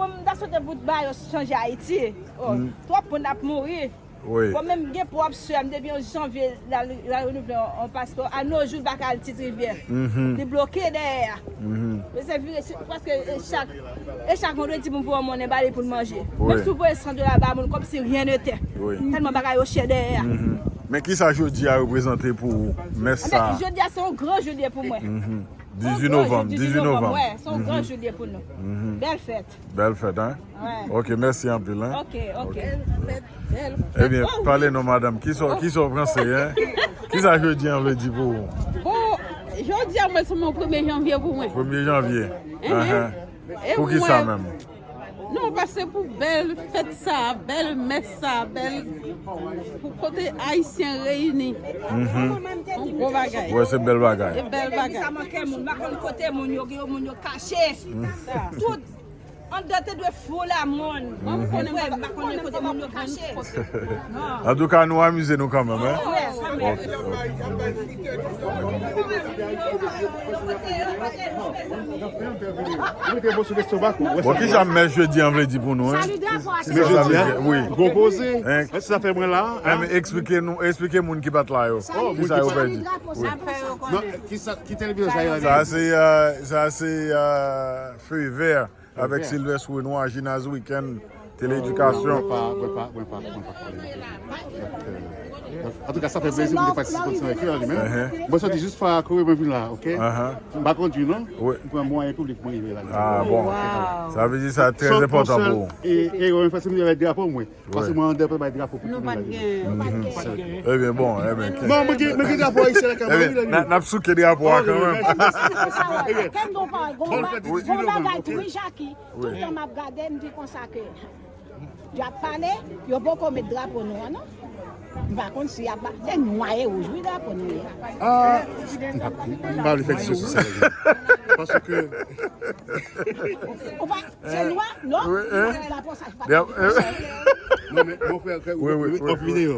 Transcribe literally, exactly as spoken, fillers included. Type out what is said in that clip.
M ta swete pou bagay yo chanje Ayiti. Oh, twòp moun ap mouri. Wi. Bon, menm gen pwòp sè m, depi yon janvye, l al, l al renouvle yon, yon paspò. A no jou, l pa ka al Ti Rivyè. Li bloke dèyè a. Mesye vire si, paske e chak, e chak vandredi pou m voye yon monnen ba li pou l manje. Menm si w voye san dola ba moun, kòmsi rien n'était. Wi. Tèlman bagay yo chè dèyè a. Men kisa jodi a reprezante pou ou? Mès sa. Jodi a se yon gran jou li ye pou mwen. Dizuit novanm, dizuit novanm. Wè, se yon gran jou li ye pou nou. Bèl fèt. Bèl fèt, hein? Wè. Ok, mèsi anpil, hein? Ok, ok. Bèl fèt, bèl fèt. Ebyen, pale non, madanm. Kisa, kisa w panse, hein? Kisa jodi an vle di pou ou? Bon, jodi a, mwen, se yon premye janvye pou mwen. Premye janvye. Ahan. Poukisa menm? Non, paske pou bèl fèt sa, bèl mès sa, bèl pou kote Ayisyen reyini. Yon gwo bagay. Wè, se bèl bagay. Se bèl bagay. Sa manke moun, m pa konn kote moun yo, yo moun yo kache. Tout anndan te dwe fou la moun. Mwen, m pa konnen kote moun yo kache. Antouka, nou amize nou kanmenm, hein? Wè, kanmenm. Ok, ok. Bon, kisa mès jodi an vle di pou nou, hein? Mès jodi an? Wi. Gwo poze. Hein? Sa fè mwen la, hein? Men eksplike nou, eksplike moun ki pa t la yo. Kisa yo pèdi? Wi. Non, kisa, ki televizyon sa ye la? Sa se, euh, sa se, euh, Feu Vert. Avèk Sylvestre Renoir, Jinaz Wikenn, Tele Edikasyon. Mwen pa, mwen pa, mwen pa, mwen pa konnen. Antouka, sa fè plezi pou m te patisipe nan kè li menm. Mwen soti jis fwa kouri mwen vin la, ok? M pa kondwi non. M pran mwayen piblik mwen rive la. Ah bon. Sa vle di sa trè enpòtan pou ou. E, e mwen fè sou avèk drapo mwen. Paske mwen anndan pa bay drapo pou tout moun la. Ebyen, bon, ebyen. Non, mwen gen, mwen gen drapo ayisyen la kay mwen. N ap souke drapo a kanmenm. Kèm gon pa, gon bagay tou, wi, Jackie. Tout tan m ap gade, m di konsa ke y ap pale, yo poko met drapo nou an, non. M pa konn si y ap ba-, se nwa e wouj, wi, drapo nou ye a. Ah, m pa, m pa vle fè diskou sou sa la. Paske Ou pa, se nwa, non? Wi, hein? Drapo sa, pa. Non, men, mon frè, wi, wi, wi, off videyo.